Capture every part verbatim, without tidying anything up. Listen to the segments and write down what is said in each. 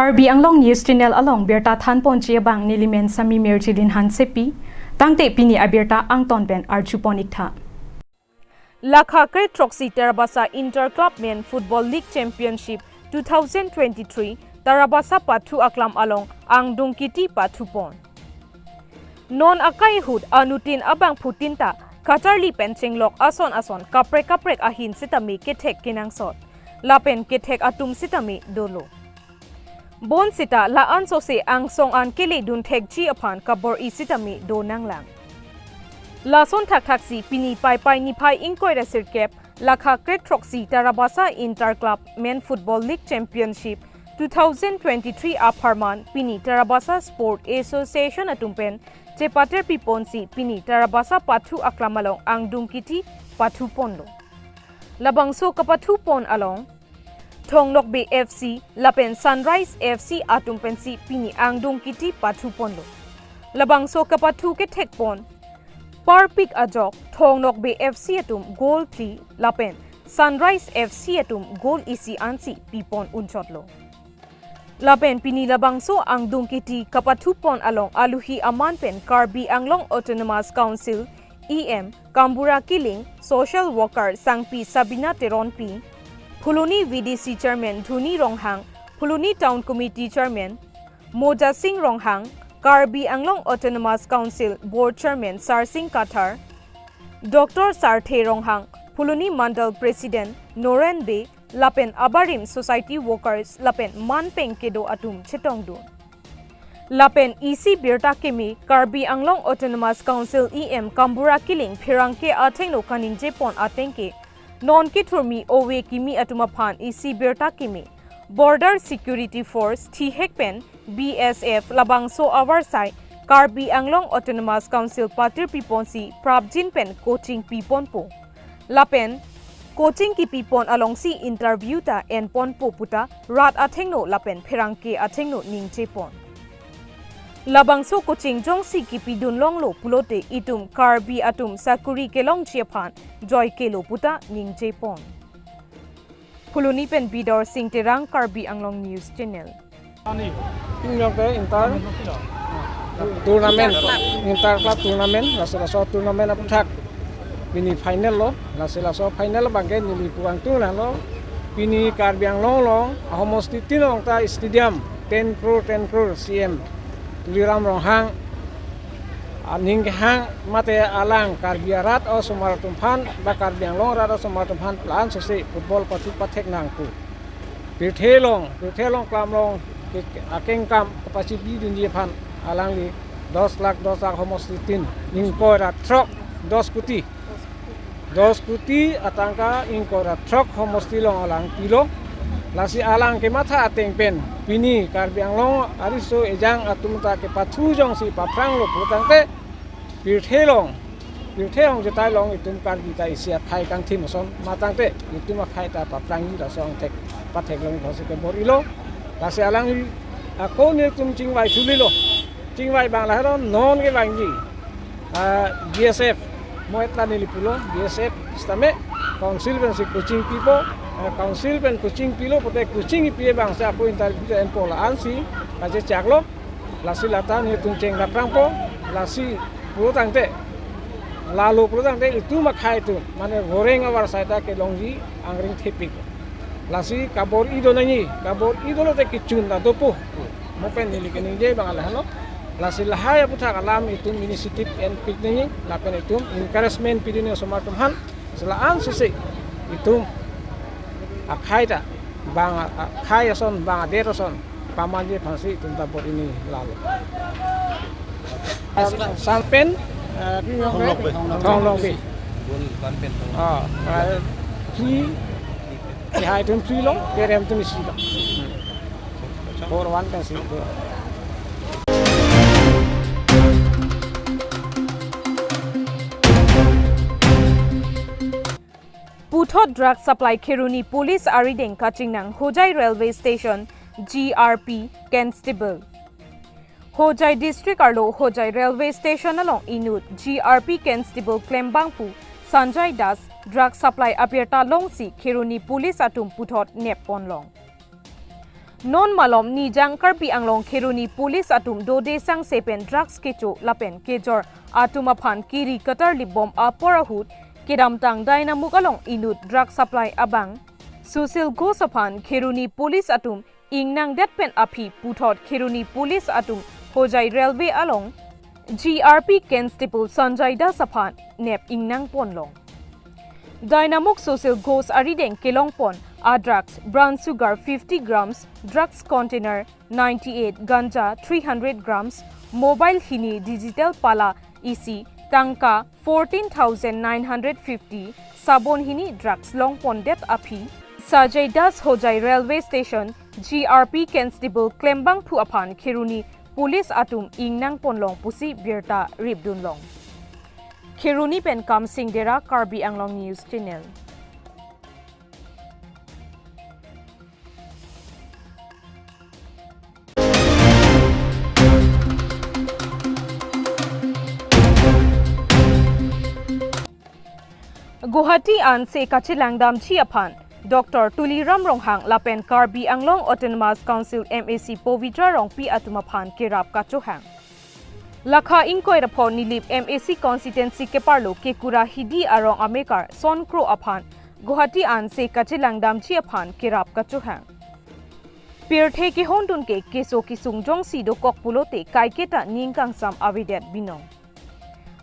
Karbi Anglong News Channel along birta thanponji abang nelimen Sami Mirjilin Hansepi, tangte pini abirta angton pen arjupon iktha. Lakha krethroksi Tarabasa Inter Club Men Football League Championship two thousand twenty-three Tarabasa pathu aklam along angdung kiti pathupon. Non akai ahut anuttin abangphutin ta kacharli pen chenglok ason ason kaprek kaprek ahin sitame kethek kenangsot lapen kethek atum sitame dolo. Bonsita la-an sose angsong an keledun thekji aphan kabor-i sitame do nanglang. Lason thakthaksi pini Paipai niphai ingkoi ra sirkep Lakha krethroksi Tarabasa Inter Club Men Football League Championship two thousand twenty-three apharman pini Tarabasa Sport Association atum pen chepater piponsi pini Tarabasa pathu aklam along angdung kiti pathuponlo. Labangso kapathupon along Thong Nokbe F C lapen Sunrise F C atum pensi pini angdung kiti pathuponlo. Labangso kapathu kethekpon parpik ajok Thong Nokbe F C atum goal phli lapen Sunrise F C atum goal isi ansi pipon unchotlo. Lapen pini labangso angdung kiti kapathupon along aluhi aman pen Karbi Anglong Autonomous Council E M Kambura Killing, Social Worker Sangpi Sabina Teronpi, Phuloni V D C Chairman Dhuni Ronghang, Phuloni Town Committee Chairman Moja Singh Ronghang, Karbi Anglong Autonomous Council Board Chairman Sarsing Kathar, Doctor Sarthe Ronghang, Phuloni Mandal President Noren Bey, lapen abarim society workers lapen manpeng kedo atum chetongdun. Lapen isi birta kimi Karbi Anglong Autonomous Council E M Kambura Killing pherangke athengno kaningjepon atengke non kithurmi ove kimi atum aphan isi birta kimi Border Security Force thihek pen B S F labangso avarsai Karbi Anglong Autonomous Council patir piponsi prapjin pen coaching piponpo. Lapen coaching kipipon alongsi interview ta enponpo puta rat athengno lapen pherangke athengno ningjepon. Labangso coaching jongsi kipidun longlo pulote itum Karbi atum sakuri kelongji aphan joike lo puta ningjepon. Phuloni pen Bidor Singh Terang, Karbi Anglong News Channel. Ingnok te inter tournament, inter club tournament, laso laso tournament aputhak pini final lo, laso laso final abangke neli puang tung lo, pini Karbi Anglong along ahomosti tin along ta stadium ten crore, ten crore C M Tuliram Ronghang aning kehang mate alang Karbi arat osomar atum aphan ba Karbi Anglong arat osomar atum aphan plan sose football pathu pathek nangpu. Pirthe along, pirthe along klam along ke-, akengkam kapachipidunji aphan alangli dos lakh, dos lakh homosti tin ingkoi ra throk, dos kuti. Dos kuti atangka ingkoi ra throk homosti along alang pilo. Lasi alang kematha ateng pen pini Karbi Anglong ariso ejang atum ta kepathu jongsi paphranglo putangte pirthe along, pirthe along jetai along itum Karbi ta isi akhai kangthim ason matangte itum akhai ta paphrangji laso angthek pathek along those kebor-ilo. Lasi alangli ako nelitum chingvai thulilo. Chingvai abang lahelo non kevangji. Ah, B S F, mo et la neli pulo, B S F sitame council pensi coaching pipo, ah, council pen coaching pilo, pote coaching pi abangsi ako interview enpo la-ansi kachechaklo, lasi lata nelitum cheng daprangpo, lasi pulotangte, lalo pulotangte itum akhai atum, mane goreng avarsai ta kelongji angring thepik. Lasi kabor-i do nangji, kabor-i dolote kechun ta dopo. Mo pen neli keningje abang lahelo. Lasi lahai aputhak alam itum initiative enpik nangji, lapen itum encouragement pidun osomar atum aphan. Sila-an sose itum akhai ta, bang akhai ason, bang adet ason pamanji aphansi itum ta bor-i nangji lalo. San pen, eh, Thong Nokbe. Thong Nokbe. Ah, eh, three, eh, hai atum three lo, kerem atum isi lo. Four one kan si. Puthot drug supply Kheroni Police arideng kachingnang Hojai Railway Station G R P Constable. Hojai District arlo Hojai Railway Station along inut G R P Constable klembangphu Sanjay Das drug supply abirta longsi Kheroni Police atum puthot nepponlong. Non malom nijang Karbi Anglong Kheroni Police atum dode sangse pen drugs kecho lapen kejor atum aphan kiri katarlipbom apor ahut kedamtang Dynamuk along inut drug supply abang Sushil Ghosh aphan Kheroni Police atum ingnangdet pen aphi puthot Kheroni Police atum Hojai Railway along G R P Constable Sanjay Das aphan nep ingnangponlong. Dynamuk Sushil Ghosh arideng kelongpon a drugs, brown sugar fifty grams, drugs container ninety-eight, ganja three hundred grams, mobile hini, digital pala isi, tangka fourteen thousand nine hundred fifty, sabon hini drugs longpondet aphi Sanjay Das Hojai Railway Station G R P Constable klembangphu aphan Kheroni Police atum ingnangponlong pusi birta ripdunlong. Kheroni pen Kamsing Dera, Karbi Anglong News Channel. Guwahati an se kachelangdamji aphan Doctor Tuliram Ronghang lapen Karbi Anglong Autonomous Council M A C Pavitra Rongpi atum aphan kerap kachohang. Lakha ingkoi ra pho Nilip M A C constituency keparlo Kekura Hidi arong amekar Son Kro aphan Guwahati an se kachelangdamji aphan kerap kachohang. Pirthe kehondun ke keso kesung jongsi dokok pulote kaiketa ning kangsam avedet binong.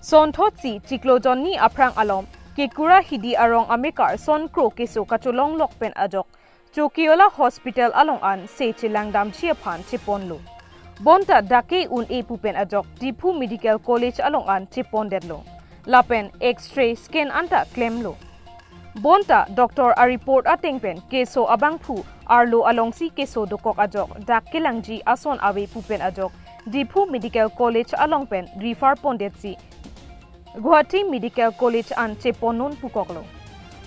Sonthotsi chiklo jonni aphrang alom Kekura Hidi arong amekar Son Kro keso kacholonglok pen ajok Chokiola Hospital along an se chelangdamji aphan cheponlo. Bonta dak ke un-e pu pen ajok Diphu Medical College along an chepondetlo. Lapen X-ray scan anta klemlo. Bonta doctor a-report ateng pen keso abangphu arlo alongsi keso dokok ajok dak kelangji ason ave pu pen ajok Diphu Medical College along pen refer pondetsi Guwahati Medical College an cheponnun pukoklo.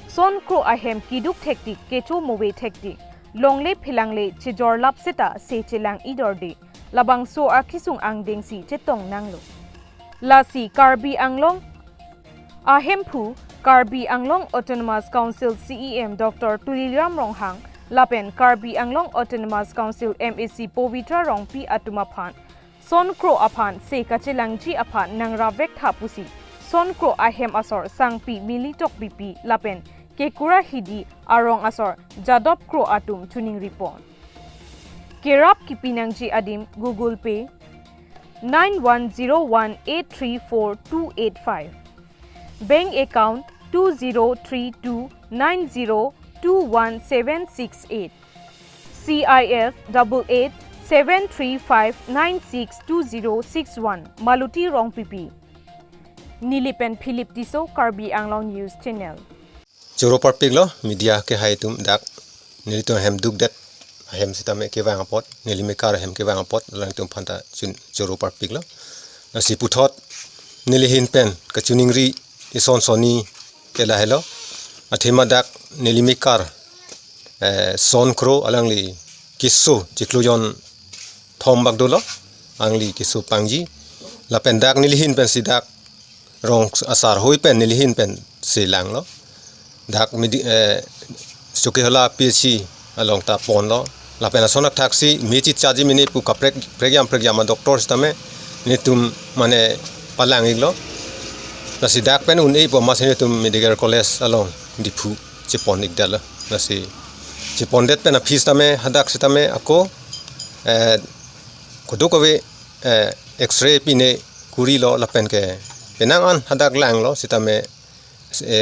Son Kro ahem keduk thektik, kecho move thektik, longle phelangle chejorlap seta se chelang-idorde, labangso akesung angdengsi chetong nanglo. Lasi Karbi Anglong ahemphu, Karbi Anglong Autonomous Council C E M Doctor Tuliram Ronghang lapen Karbi Anglong Autonomous Council M A C Pavitra Rongpi atum aphan Son Kro aphan se kachelangji aphan nangrap vektha pusi Son Kro ahem asor Sangpi Mili Tokbipi lapen Kekura Hidi arong asor Jadop Kro atum chuningripon. Kerap kipi nangji adim Google Pay nine one zero one eight three four two eight five, bank account two zero three two nine zero two one seven six eight, C I F double eight seven three five nine six two zero six one, Maluti Rongpipi. Neli pen Philip Tisso, Karbi Anglong News Channel. Choro parpiklo, media kehai atum dak nelitum ahem dukdet ahem sitame kevang apot, neli mekar ahem kevang apot, alangtum aphanta chun choro parpiklo. Lasi puthot neli ahin pen kachiningri ison sonni ke lahelo. Athema dak neli mekar, eh, Son Kro alangli keso chiklo jonthom bak dolo, alangli keso pangji. Lapen dak neli ahin pensi dak rong asar hoi pen neli ahin pensi langlo. Dak midi, eh, Chokihola P H C along ta ponlo. Lapen ason athaksi me chechakji mene pu kaprek, prekyam prekyam a-doctor sitame nelitum mane palang-iklo. Lasi dak pen un-e pu amatsi nelitum Medical College along Diphu chepon-ikdetlo. Lasi chepondet pen aphi sitame hadak sitame ako, eh, kadokave, eh, X-ray pine kurilo lapen ke penang an hadak langlo sitame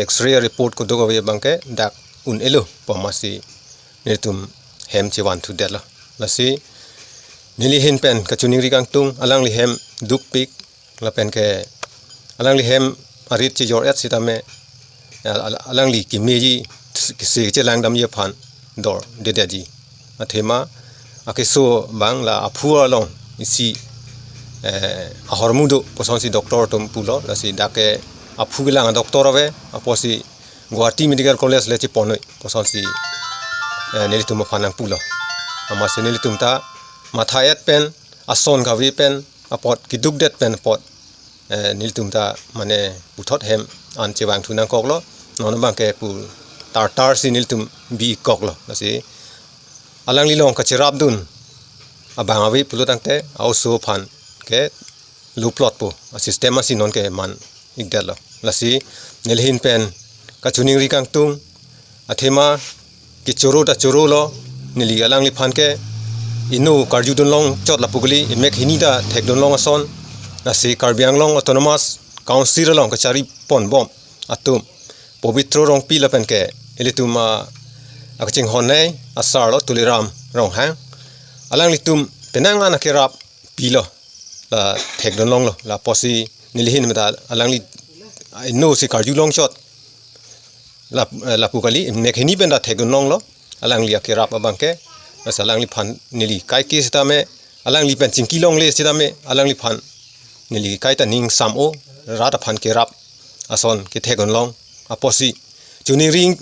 X-ray report kadokave abangke dak un-elo pu amatsi nelitum hem chevanthudetlo. Lasi neli ahin pen kachiningri kangtung, alangli hem dukpik lapen ke alangli hem arit chejor-et sitame al-, al-, alangli kemeji kese chelangdamji aphan dordedetji. Athema akeso abang la aphu along isi, eh, ahormu do pusonsi doctor atum pulo, lasi dak ke aphu kelang a-doctor ave, apotsi Guwahati Medical College le cheponnoi pusonsi, eh, nelitum aphan nangpulo. Amatsi nelitum ta matha-et pen, ason kave pen, apot kedukdet pen apot, eh, nelitum ta mane puthot hem an chevangthu nangkoklo, non abangke pu tartarsi nelitum bi-ikkoklo. Lasi alanglilong kacherapdun abang ave pulo tangte a-oso aphan ke luplotpo, a-system asi non ke man-ikdetlo. Lasi neli ahin pen kachiningri kangtung, athema kechoro ta chorolo, neli alangliphan ke inut karjudunlong chot lapu kali, imek hini ta thekdunlong ason. Lasi Karbi Anglong Autonomous Council along kachari ponbom atum Pobitro Rongpi lapen ke ilitum a, akachinghon nei asarlo Tuliram Ronghang. Alanglitum penang an akerap pilo, la thekdunlonglo, lapusi neli ahin meta alangli inutsi karjulong chot la, lapu kali, imek hini pen ta thekdunlonglo alangli akerap abang ke. Lasi alangliphan neli kaike sitame, alangli pen chingkilongle sitame, alangliphan neli kaita ning sam-o, rat aphan kerap ason kethekdunlong apotsi chiningri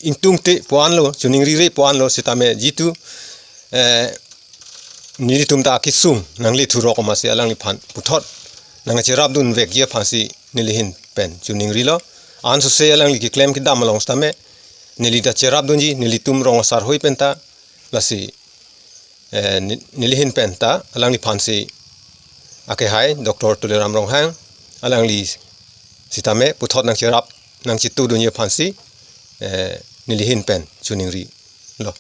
ingtungte pu-anlo, chiningrire pu-anlo sitame jitu, eh, nelitum ta akesung nangle thurok amatsi alangliphan puthot nangcherapdunvekji aphansi neli ahin pen chiningrilo. Ansose alangli keklem kedam along sitame neli ta cherapdunji, nelitum rong asar hoi pen ta, lasi, eh, ne-, neli ahin pen ta alangliphansi akehai Doctor Tuliram Ronghang, alangli sitame puthot nangcherap nangchetudunji aphansi, eh, neli ahin pen chiningrilo.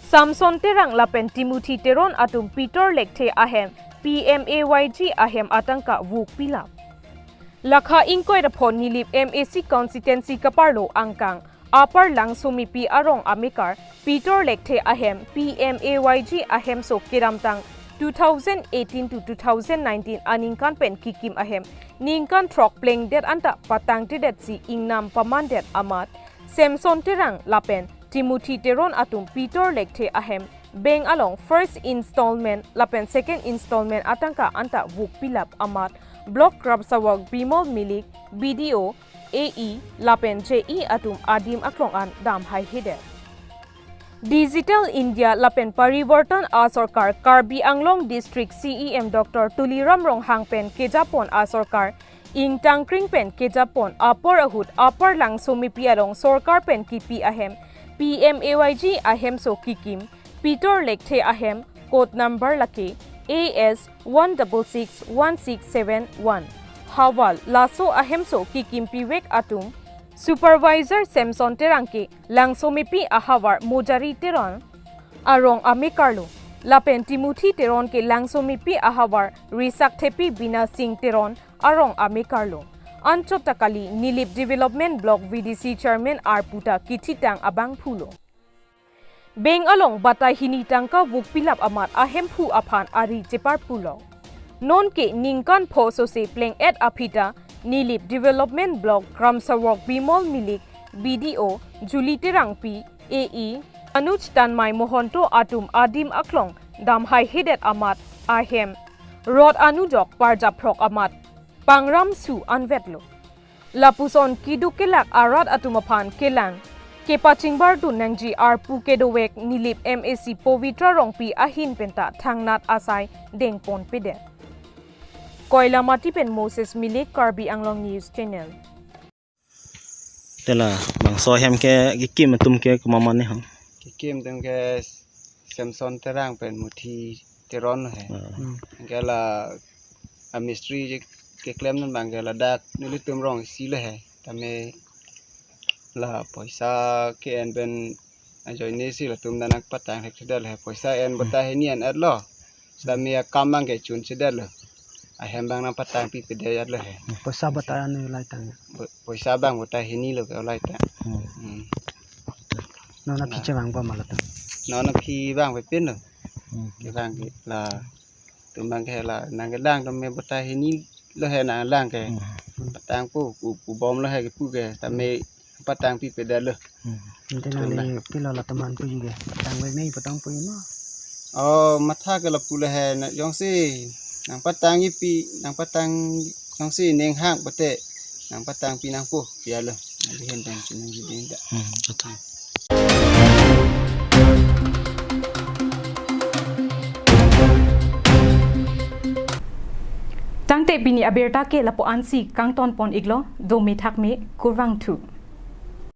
Samson Terang lapen Timothy Teron atum Pitor Lekthe ahem P M A Y G ahem atangka vuk pilap. Lakha ingkoi ra phongo Nilip M A C constituency kaparlo angkang Upper Langsomepi arong amekar Pitor Lekthe ahem P M A Y G ahemso kedamtang two thousand eighteen to two thousand nineteen aningkan pen kikim ahem ningkan throk plengdet anta patangtedetsi ingnam pamandet amat Samson Terang lapen Timothy Teron atum Pitor Lekthe ahem bank along first installment lapen second installment atangka anta vuk pilap amat Block Kramsawok Bimol Milik, B D O, A E lapen J E atum adim aklong an dam haihedet. Digital India lapen Parivartan asorkar Karbi Anglong District C E M Doctor Tuliram Ronghang pen kejapon asorkar ingtangkring pen kejapon apor ahut Upper Langsomepi along sorkar pen kipi ahem P M A Y G ahemso kikim Pitor Lekthe ahem code number lake A S one double six one six seven one. Havar laso ahemso kikim pivek atum Supervisor Samson Terang ke Langsomepi ahavar Mojari Teron arong amekarlo. Lapen Timothy Teron ke Langsomepi ahavar Risakthepi Bina Sing Teron arong amekarlo. Anchot ta kali Nilip Development Block V D C Chairman arpu ta kithitang abangphulo. Bank along batai hini tangka vuk pilap amat ahemphu aphan ari cheparpulo. Nonke ningkan pho sose pleng-et aphi ta Nilip Development Block Kramsawok Bimol Milik, B D O Julie Terangpi, A E Anuj Tanmay Mohonto atum adim aklong dam haihedet amat ahem rot anujok parjaphrok amat pangram su anvetlo. Lapuson keduk kelak arat atum aphan kelang kepachingbar dun nangji arpu kedovek Nilip M A C Pavitra Rongpi ahin penta thangnat asai dengponpedet. Koilamati pen Moses Milik, Karbi Anglong News Channel. Tela bangso ahem ke kikim atum ke komat-ma ne ho? Kikim atum ke Samson Terang pen Muthi Teron he. Ah. Hmm. Ke la amistri je keklem non abang ke ladak nelitum rong isi lo he. Tame la poisa ke-en pen ajoine si latum nangpatang thekthedet lo he. Poisa en, hmm, batai hini en-etlo. Sitame akam abang ke chunchedetlo. Ahem abang nangpatang pipedetlo he. Poisa batai anu laitang. Bo-, poisa abang batai hini lo ke laitang. Hmm. Hmm. Non aphi, nah, chevang bom ma latum? Non aphi vangpepinlo. Hmm. Kevang ke latum abang ke la nangkelang tame batai hini lo he nanglang ke. Hmm. Patangpo, pu, pubomlo he kepu ke. Tame patang pipedetlo. Hmm. Ante nangli pilo latum aphan puji ke? Patangvek nangji patang puji ma? Oh, matha ke lapu lo he, na, jongsi nangpatangji pi, nangpatang, jongsi ning hang pute nangpatangpi nangpo, pi alo. Nangli hen tang chinang jiding da. Hmm, betul. Tangte pini abirta ke lapu-ansi kangton pon iklo, dome thakme, kurvangthu.